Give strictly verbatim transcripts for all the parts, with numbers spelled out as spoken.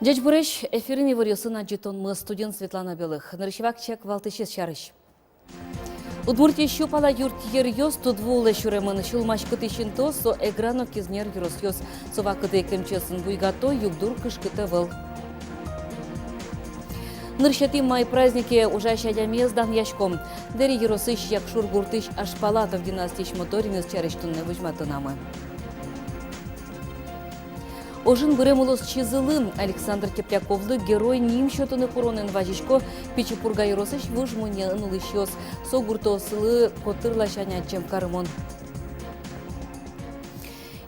Ӟечбуресь! Эфирын иворъёсын адӟытонмы, студиын Светлана Белых. Нырысь вакчияк валтӥсез сярысь. Удмуртиысь сю пала юртъеръёс тудву улэ сюремын. Сюлмаськытӥсь интыос — со Эгра но Кизнер ёросъёс. Со вакытэ ик МЧС-ын буйгато, югдур кышкыт ӧвӧл. Нырысетӥ май празднике ужась адямиез данъяськом. Дэри ёросысь Якшур гуртысь Ашпалатов династиысь Моторинэз сярысь туннэ возьматонамы. Ожын бырем улосчизылы, Александр Тепляковлы Герой ним сётыны куронэн вазисько Пичи Пурга ёросысь Вуж Муньын улӥсьёс. Со гуртоослы котыр ласянь адӟем карымон.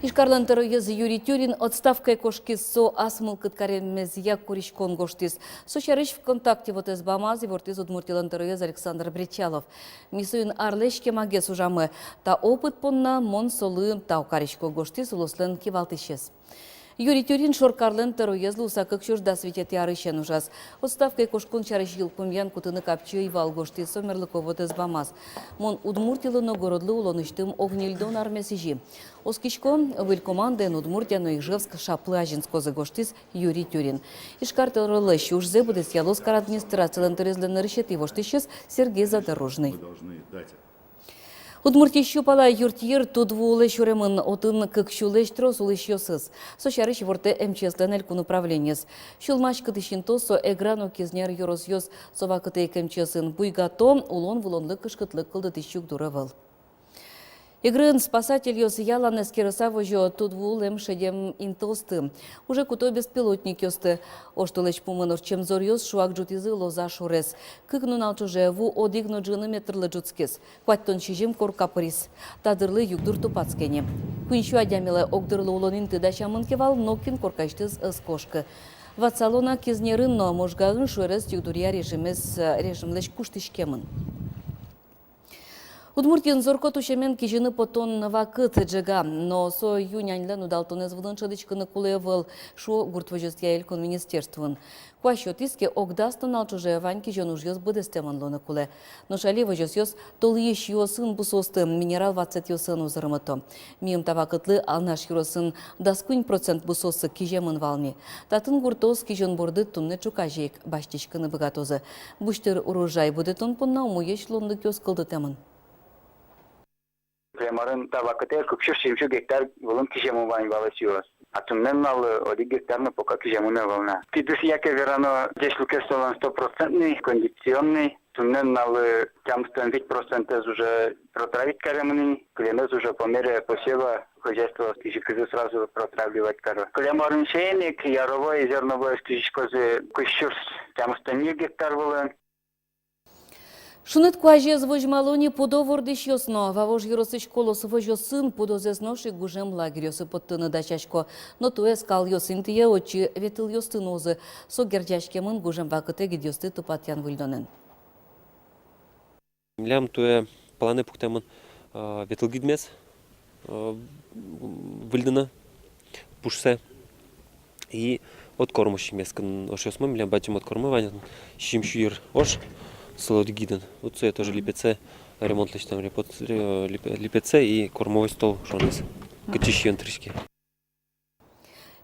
Ижкарлэн тӧроез Юрий Тюрин отставкае кошкиз. Со ас мылкыд каремезъя куриськон гожтӥз. Со сярысь ВКонтакте вотэс бамаз ивортӥз Удмуртилэн тӧроез Александр Бречалов. Ми соин арлэсь кемагес ужамы. Та опыт понна мон солы тау карисько, гожтӥз улослэн кивалтӥсез. Юрий Тюрин шоркарлэн тӧроез луыса кык сюрс дас витетӥ арысен ужаз. Отставкае кошкон сярысь йылпумъян кутыны капчи ӧй вал, гожтӥз со мерлыко вотэс бамаз. Мон Удмуртилы но городлы улонысьтым ог ньыльдон арме сӥзи. Оскисько, выль командаен Удмуртия но Ижевск шаплы азинскозы, гожтӥз Юрий Тюрин. Ижкар тӧролэсь ужзэ быдэсъялоз кар администрацилэн тӧроезлэн нырысетӥ воштӥсез Сергей Задорожный. Удмуртиысь сю пала юртъер тудву улэ сюремын, отын кык сюлэсь трос улӥсьёсыз. Со сярысь ивортэ МЧС-лэн элькун управлениез. Сюлмаськытӥсь интыос — со Эгра но Кизнер ёросъёс. Со вакытэ ик МЧС-ын буйгато, улон-вылонлы кышкытлык кылдытӥсь югдур ӧвӧл. Эграын спасательёс ялан эскерыса возё тудву улэм шедем интыосты. Уже куто беспилотникъёсты. Оштолэзь пумын ортчем зоръёс шуак ӝутӥзы Лоза шорез. Кык нунал ӵоже ву одӥг но ӝыны метрлы ӝутскиз. Куатьтон сизьым корка пыриз. Та дырлы югдур тупатске ни. Куинь сю адямилы огдырлы улон инты дасямын ке вал, нокин коркаысьтыз ӧз кошкы. Ватсало на, Кизнерын но Можгаын шорез югдуръя режимез, режимлэсь куштӥськемын. Удмуртиын зор-кот усемен кизьыны потон вакыт ӝега, но со ю-няньлэн удалтонэз вылын шӧдӥськыны кулэ ӧвӧл, шуо гурт возёсъя элькун министерствоын. Куазь сётӥз ке, ог дас нунал ӵоже вань кизён ужъёс быдэстэмын луыны кулэ. Нош али возёсъёс толъесьёсын бусыосты, минерал ватсэтъёсын узырмыто. Мимала та вакытлы Алнаш ёросын дас куинь процент бусыоссы киземын вал ни. Татын гуртоос кизён борды туннэ ӵуказе ик басьтӥськыны быгатозы. Бусьтыр урожай будэтон понна умоесь луонлыкъёс кылдытэмын. Кылем арын та вакытэ кык сюрс сизьым сю гектар вылын киземын вань вал ӧсъёс. А туннэ нуналлы одӥг гектар но пока киземын ӧвӧл на. Пидыс яке верано, ӟеч люкессэ улон стопроцентный, кондиционный. Туннэ нуналлы тямыстон вить процентэз уже протравить каремын ини, кылемез уже по мере посева хозяйствоос кизьыкузы сразу протравливать каро. Кылем арын сеянник, яровой, зерновой кизиськозы кык сюрс тямыстон ньыль гектар вылын. Шуныт куазез возьмало ни пудо вордӥсьёс но. Вавож ёросысь «Колос» возёсын пудозэс нош ик гужем лагерьёсы поттыны дасясько. Но туэ скалъёс интые отчы ветылъёсты нуозы. Со герӟаськемын гужем вакытэ гидъёсты тупатъян-выльдонэн. Милям туэ планэ пуктэмын, э, ветылгидмес, э, выльдыны пушсэ. И откормысь мескын ошъёсмы, милям бадӟым откормы вань, сизьым сю йыр ош, сыло гидын. Вот сое тоже липетсэ ремонт лэсьтом, репот-, ре-, липе-, липетсэ и кормовой стол шонэз. Кытчы сиён тыриське.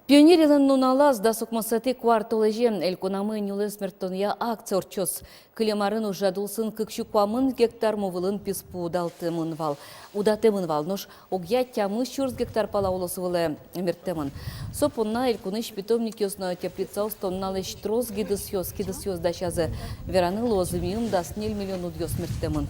Пионериялэн нуналаз, дас укмысэтӥ куартолэзе, элькунамы нюлэс мертонъя акция ортчоз. Кылем арын ужрад улсын кык сю куамын гектар му вылын писпу удалтэмын вал, удатэмын вал, нош огъя тямыс сюрс гектар пала улос вылэ мерттэмын. Со понна элькунысь питомникъёс но теплицаос тонналэсь трос гидысъёс, кидысъёс дасязы. Вераны луоз, миым дас ньыль миллион удъёс мерттэмын.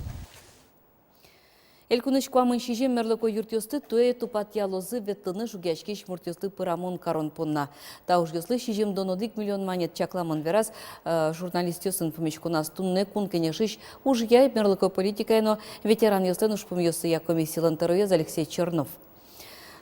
Элькунысь куамын сизьым мерлыко юртъёсты туэ тупатъялозы ветлыны шугъяськись муртъёслы пырамон карон понна. Та ужъёслы сизьымдон одӥг миллион манет чакламын, вераз, э, журналистъёсын пумиськоназ туннэ Кун Кенешысь ужъя, мерлыко политикая но ветеранъёслэн ужпумъёссыя комиссилэн тӧроез Алексей Чернов.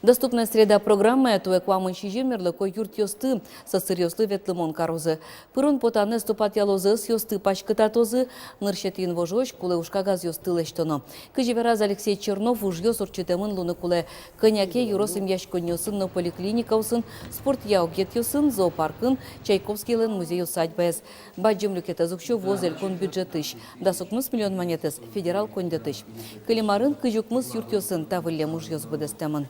«Доступная среда» программая туэ куамын сизьым мерлыко юртъёсты сӧсыръёслы ветлымон карозы. Пырон-потанэз тупатъялозы, ӧсъёсты паськытатозы. Нырысетӥ инвожоозь кулэ ужкагазъёсты лэсьтоно. Кызьы вераз Алексей Чернов, ужъёс ортчытэмын луыны кулэ кӧня ке ёрос эмъяськонниосын но поликлиникаосын, спортъя огъетъёсын, зоопаркын, Чайковскийлэн музей-усадьбаез. Бадӟым люкетэз уксё вуоз элькун бюджетысь. Дас укмыс миллион манетэз федерал коньдэтысь. Кылем арын кызь укмыс юртъёсын та выллем ужъёс быдэстэмын.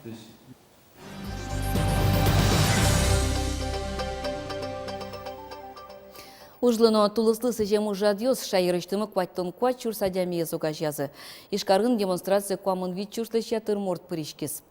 Ужлы но тулыслы сӥзем ужрадъёс шаерысьтымы куатьтон куать сюрс адямиез огазеязы. Ижкарын демонстрацие куамын вить сюрслэсь ятыр мурт пыриськиз.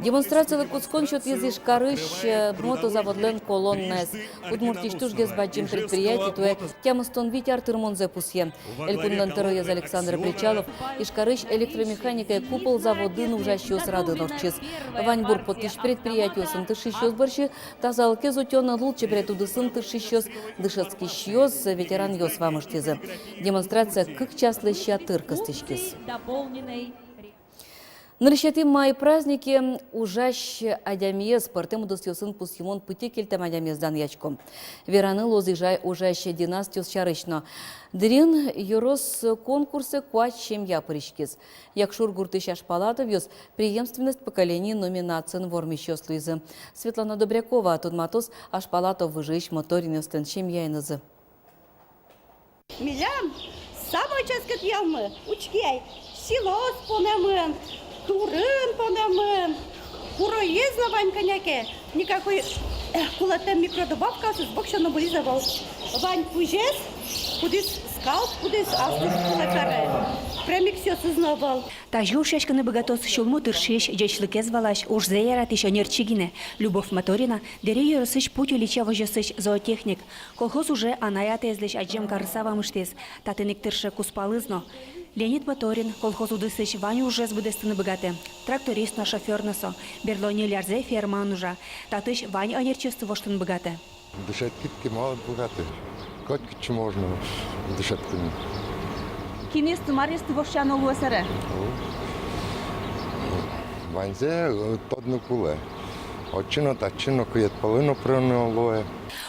Демонстрацилы кутскон сётӥз Ижкарысь, э, мотозаводлэн колоннаез. Удмуртиысь тужгес бадӟым предприяти туэ тямыстон вить ар тырмонзэ пусъе. Элькунлэн тӧроез Александр Бречалов Ижкарысь электромеханикая «Купол» заводын ужасьёс радын ортчиз. Ваньбур поттӥсь предприятиосын тыршисьёс бӧрсьы тазалыкез утён, лулчеберет удысын тыршисьёс, дышетскисьёс, ветеранъёс вамыштӥзы. Демонстрация кык часлэсь ятыр кыстӥськиз. Нырысетӥ май празднике ужась адямиез, пӧртэм удысъёсын пусйымон пытьы кельтэм адямиез данъяськом. Вераны луоз Ижкарысь ужась династиос сярысь но. Дырын ёрос конкурсэ куать семья пыриськиз. Якшур гуртысь Ашпалатовъёс «Преемственность поколений» номинациын вормисьёс луизы. Светлана Добрякова тодматоз Ашпалатов выжыысь Моторинъёслэн семьяенызы. Милям самой ческыт ялмы, учке ай, силос понэмын, турын понэмын, куроез но вань кӧня ке, никакой, э, кулэтэм микродобавкаосыз воксё но выльзэ ӧвӧл. Вань пызез, кудӥз скал, кудӥз астысь кулэ каре, премиксъёсыз но ӧвӧл. Тазьы ушъяськыны быгатоз сюлмо тыршись, ӟечлыкез валась, ужзэ яратӥсь ӧнерчи гинэ. Любовь Моторина — Дэри ёросысь «Путь Ильича» возёсысь зоотехник. Колхоз уже анай-атаезлэсь адӟем карыса вамыштӥз. Татын ик тырше кузпалыз но. Леонид Моторин колхоз удысысь вань ужез быдэстыны быгатэ. Тракторист но, шофёр но со. Берло ньыль арзэ фермаын ужа. Татысь вань ӧнерчиосты воштыны быгатэ. Дышетскид ке, малы уд быгаты? Котькытчы можно дышетскыны. Кинъёсты, маръёсты воштоно луэ сэре? О. Ваньзэ, э, тодыны кулэ. Отчы но, татчы но, кует пӧлы но пырыны луэ.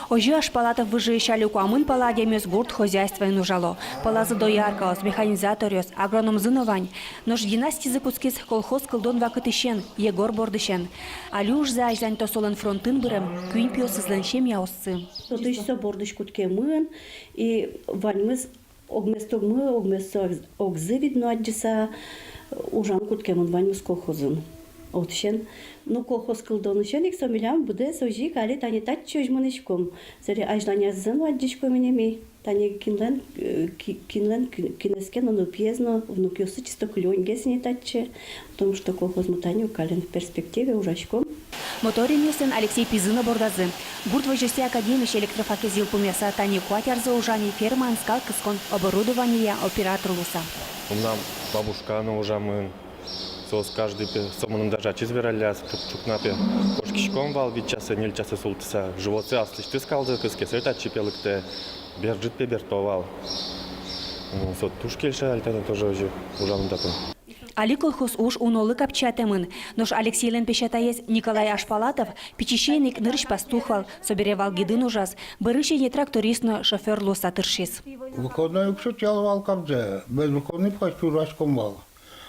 Озьы Ашпалатов выжыысь али куамын пала адямиос гурт хозяйствоын ужало. Пӧлазы дояркаос, механизаторъёс, агрономзы но вань. Нош династизы кутскиз колхоз кылдон вакытысен, Егор бордысен. Али ужзэ азьланьто солэн фронтын бырем куинь пиосызлэн семьяоссы. Со тысь, со бордысь кутскемын, и ваньмыз огмес тогмы, огмес огз-, огзы, видно, адӟыса, ужаны кутскемын ваньмыз колхозын. Отысен, ну, колхоз кылдонысен ик со милям быдэс озьы ик али тани татчозь мынӥськом. Сэре азьланяз но адӟиськом ини ми. Тани кинлэн, э, ки-, кинлэн, ки-, кинэз ке но нылпиез но, внукъёссы чисто кылёньгес ини татчы, потому что колхозмы тани ук каллен, в перспективе ужаськом. Моторинъёслэн Алексей пизы но бордазы. Гурт возёсъя академиысь электрофакез йылпумъяса, тани куать арзэ ужа ни фермаын скал кыскон оборудованиея оператор луыса. Мынам бабушка но ужамын. Соос каждый пе, со мыным даже ачиз вералляз, ӵук-, ӵукна пе кошкиськом вал вить часэ, ньыль часэ султыса, животсэ аслэсьтыз скалзэ кыске, сэре татчы пе лыктэ, бер ӝыт пе берто вал. Ну, со туж кельше, али тани тоже озьы ужамын татын. Али колхоз уж унолы капчиятэмын. Нош Алексейлэн песятаез Николай Ашпалатов пичиысен ик нырысь пастух вал, собере вал гидын ужаз, бӧрысь ини тракторист но шофёр луыса тыршиз. Выходной уг сётъяло вал капзэ, без выходных почти ужаськом вал.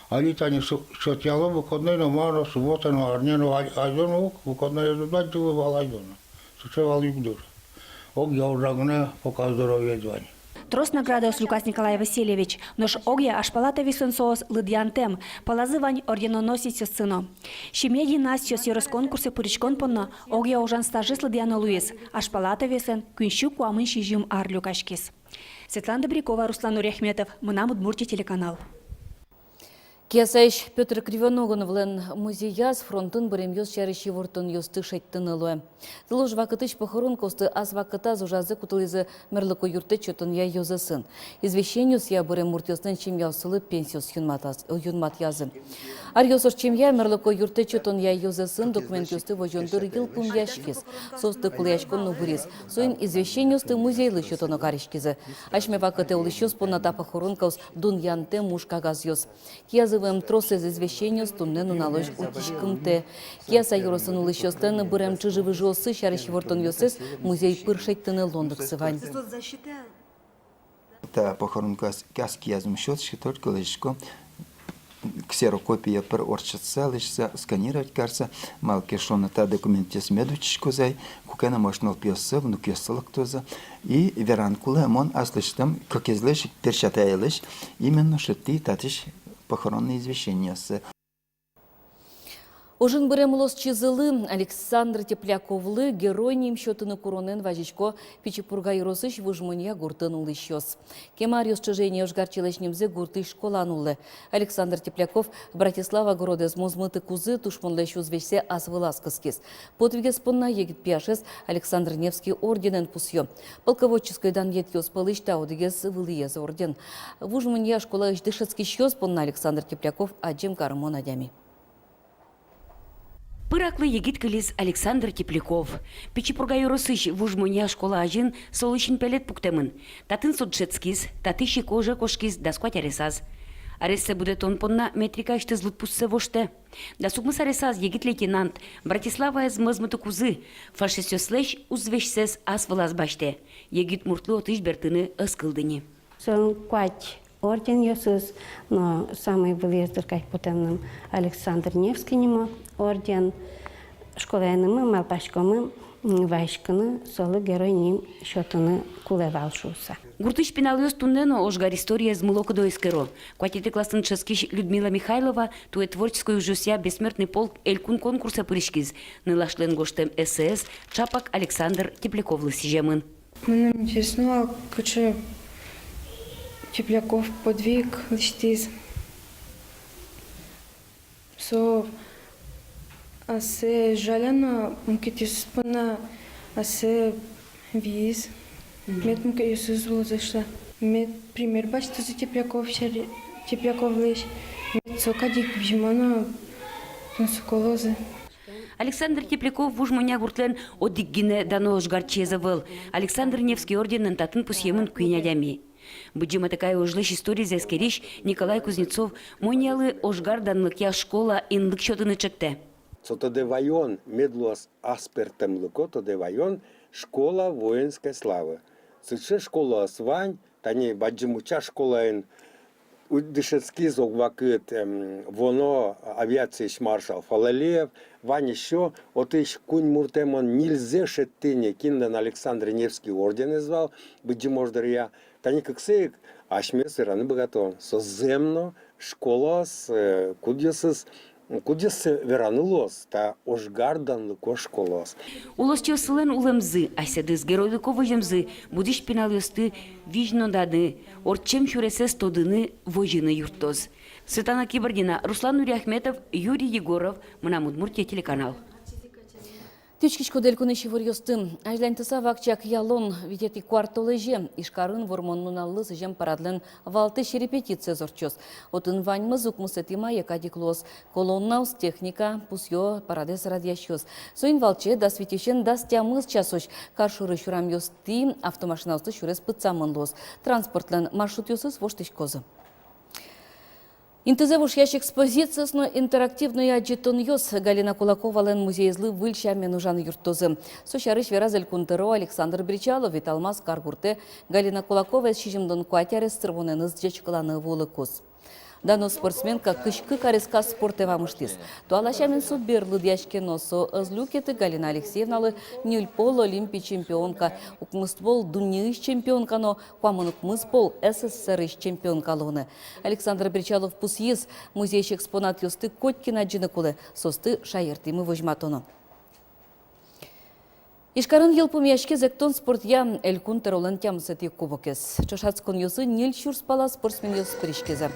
Али тани сё-, сётъяло выходной но, мар но, суббота но, арня но, а-, азьло но ук, выходноез уд адӟылы вал азьло но. Сыӵе вал югдур. Огъя ужа гинэ пока здоровьеез вань. Трос наградаос люказ Николай Васильевич, нош огъя Ашпалатовъёслэн соос лыдъянтэм, пӧлазы вань орденоносецъёссы но. «Семья династиос» ёрос конкурсэ пыриськон понна огъя ужан стажез лыдъяно луиз, Ашпалатовъёслэн куинь сю куамын сизьым ар люкаськиз. Светлана Добрякова, Руслан Нуриахметов, «Мынам Удмуртие» телеканал. Киясаысь Пётр Кривоногоновлэн музеяз фронтын быремъёс сярысь ивортонъёсты шедьтыны луэ. Тылуж вакытысь похоронкаосты ас вакытаз ужазы кутылӥзы мерлыко юрттэт сётонъя ёзэсын. Извещениосъя бырем муртъёслэн семьяоссылы пенсиос юнматаз-, юнматъязы. Аръёс ортчемъя мерлыко юрттэт сётонъя ёзэсын документъёсты возён дыр йылпумъяськиз. Соосты кулэяськон но быриз. Соин извещениосты музейлы сётоно кариськизы. Асьме вакытэ улӥсьёс понна та похоронкаос дунъянтэм уж кагазъёс. Киязы вуэм тросэз извещениос туннэ нуналозь утиськымтэ. Кияса ёросын улӥсьёслэн бырем чыжы-выжыоссы сярысь ивортонъёссэс музей пыр шедьтыны луонлыксы вань. Та похоронкаос ас киязы ум сётӥське, только лэзиськом ксерокопия пыр ортчытыса, лэзьыса, сканировать карыса, малы ке шуоно та документъёс мед утиськозы ай, куке но, может, нылпиоссы, внукъёссы лыктозы. И вераны кулэ, мон аслэсьтым кыкезлэсь песятаелэсь именно шедьтӥ татысь похоронный извещениоссэ. Ожын бырем улосчизылы Александр Тепляковлы герой ним сётыны куронэн вазисько Пичи Пурга ёросысь Вуж Монья гуртын улӥсьёс. Кема аръёс ӵоже ини ожгарчилэсь нимзэ гуртысь школаын улэ. Александр Тепляков Братислава городэз мозмытыкузы тушмонлэсь узвесьсэ ас вылаз кыскиз. Подвигез понна егит пияшез Александр Невский орденэн пусъё. Полководческой данъетъёс пӧлысь та одӥгез вылӥез орден. Вуж Монья школаысь дышетскисьёс понна Александр Тепляков адӟем карымон адями. Пыраклы егит кылиз Александр Тепляков. Пичи Пурга ёросысь Вуж Монья школа азьын солы синпелет пуктэмын. Татын со дышетскиз, татысь ик оже кошкиз дас куать аресаз. Арессэ будэтон понна метрикаысьтыз лыдпуссэ воштэ. Дас укмыс аресаз егит лейтенант Братиславаез мозмытыкузы фашистъёслэсь узвесьсэс ас вылаз басьтэ. Егит муртлы отысь бертыны ӧз кылды ни. Солэн куать орденъёсыз, но самой вылӥез, дыр, кадь потэ мыным, Александр Невский нимо орден. Школаенымы малпаськомы, м, вазиськыны, солы герой ним сётыны кулэ вал шуыса. Гуртысь пиналъёс туннэ но ожгар историез мылокыдо эскеро. Куатетӥ классын дышетскись Людмила Михайлова туэ творческой ужъёсъя «Бессмертный полк» элькун конкурсэ пыриськиз. Нылашлэн гожтэм эсэез чапак Александр Тепляковлы сӥземын. Мыным интересно вал, кыӵе Тепляков подвиг лэсьтӥз. Со ассэ жаля но, мукетъёсыз понна ассэ вииз. Мед мукетъёсыз луозы шуса. Мед пример басьтозы Тепляков сярысь, Тепляковлэсь. Мед со кадь ик визьмо но тунсыко луозы. Александр Тепляков Вуж Монья гуртлэн одӥг гинэ дано ожгарчиез ӧвӧл. Александр Невский орденэн татын пусъемын куинь адями. Быдӟым Атыкай ожлэсь историзэ эскерись Николай Кузнецов Моньялы ожгар данлыкъя школа инлык сётыны ӵектэ. Со тодэ ваён, мед луоз аспӧртэмлыко тодэ ваён, школа воинской славы. Сыӵе школаос вань, тани Бадӟым Уча школаын у-, дышетскиз ог вакыт, эм, вуоно авиациысь маршал Фалалеев, вань ещё, отысь куинь муртэ мон ньыльзэ шедьтӥ ни, кинлэн Александр Невский орденэз вал, Быдӟым ож дыръя. Тани кыксэ ик асьмеос вераны быгатом, со зэм но школаос, э, кудъёсыз, кудъёссэ вераны луоз, та ожгар данлыко школаос. Улосчиослэн улэмзы, асьсэдыз геройлыко возёмзы будӥсь пиналъёсты визьноданы, ортчем сюресэз тодыны, возьыны юрттоз. Светлана Кибардина, Руслан Нуриахметов, Юрий Егоров, «Мынам Удмуртие» телеканал. Тӥ учкиськоды элькунысь иворъёсты. Азьланьтыса вакчияк ялон, витетӥ куартолэзе Ижкарын Вормон нуналлы сӥзем парадлэн валтӥсь репетициез ортчоз. Отын ваньмыз укмысэтӥ мае кадь ик луоз: колоннаос, техника, пусъё парадэз радъясьёс. Соин валче дас витьысен дас тямыс часозь каршорысь урамъёстӥ автомашинаослы сюрес пытсамын луоз. Транспортлэн маршрутъёсыз воштӥськозы. Интызэ вошъясь экспозициос но интерактивной адӟытонъёс Галина Кулаковалэн музейезлы выль сямен ужаны юрттозы. Со сярысь вераз Элькун тӧро Александр Бречалов. Италмас каргуртэ Галина Кулаковаез сизьымдон куать арес сырвонэныз ӟечкыланы вуылыкуз. Дано спортсменка кызь кык аресказ спортэ вамыштӥз. Туала сямен со берлыдъяське, но со ӧз люкеты Галина Алексеевналы ньыль пол Олимпи чемпионка, укмыс пол дуннеысь чемпионка но куамын укмыс пол СССР-ысь чемпионка луыны. Александр Бречалов пусйиз: музейысь экспонатъёсты котькин адӟыны кулэ, соосты шаертӥмы возьматоно. Ижкарын йылпумъяськиз эктон спортъя Элькун тӧролэн тямысэтӥ кубокез. Ӵошатсконъёсы ньыль сюрс пала спортсменъёс пыриськизы.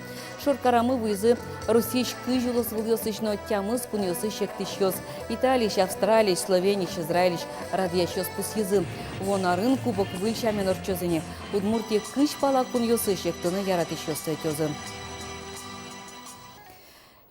Шоркарамы вуизы Россиысь кызь улосвылъёсысь но тямыс кунъёсысь эктӥсьёс. Италиысь, Австралиысь, Словениысь, Израильысь радъясьёс пусйизы: вуон арын кубок выль сямен ортчоз ини. Удмуртие кызь пала кунъёсысь эктыны яратӥсьёсты ӧтёзы.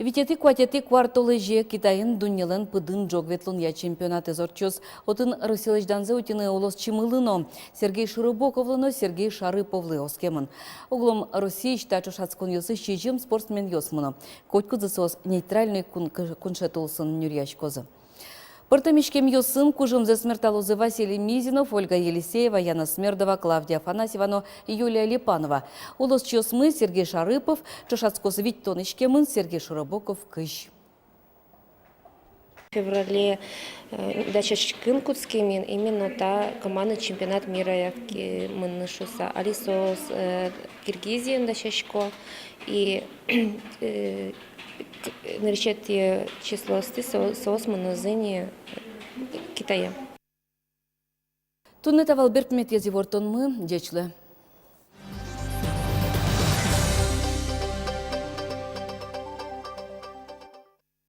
Витетӥ-куатетӥ куартолэзе Китайын дуннелэн пыдын ӝог ветлонъя чемпионатэз ортчоз. Отын Россилэсь данзэ утьыны улосчимылы но, Сергей Широбоковлы но Сергей Шарыповлы, оскемын. Огъя Россиысь та ӵошатсконъёсы сизьым спортсменъёс мыно. Котькудзы соос нейтральной кун-, куншет улсын нюръяськозы. Пӧртэм иськемъёсын кужымзэс мерталозы Василий Мизинов, Ольга Елисеева, Яна Смердова, Клавдия Афанасьева но Юлия Липанова. Улосчиосмы Сергей Шарыпов ӵошатскоз витьтон иськемын, Сергей Широбоков — кызь. Феврале, э, дасяськыны кутскемын именно та командный чемпионат мира, э, мыныны шуыса. Али соос, э, Киргизиын дасясько. И, э, Нырысетӥ числоосты со-, соос мынозы ни Китае. Туннэ та вал берпуметӥез ивортонмы. Ӟеч луэ.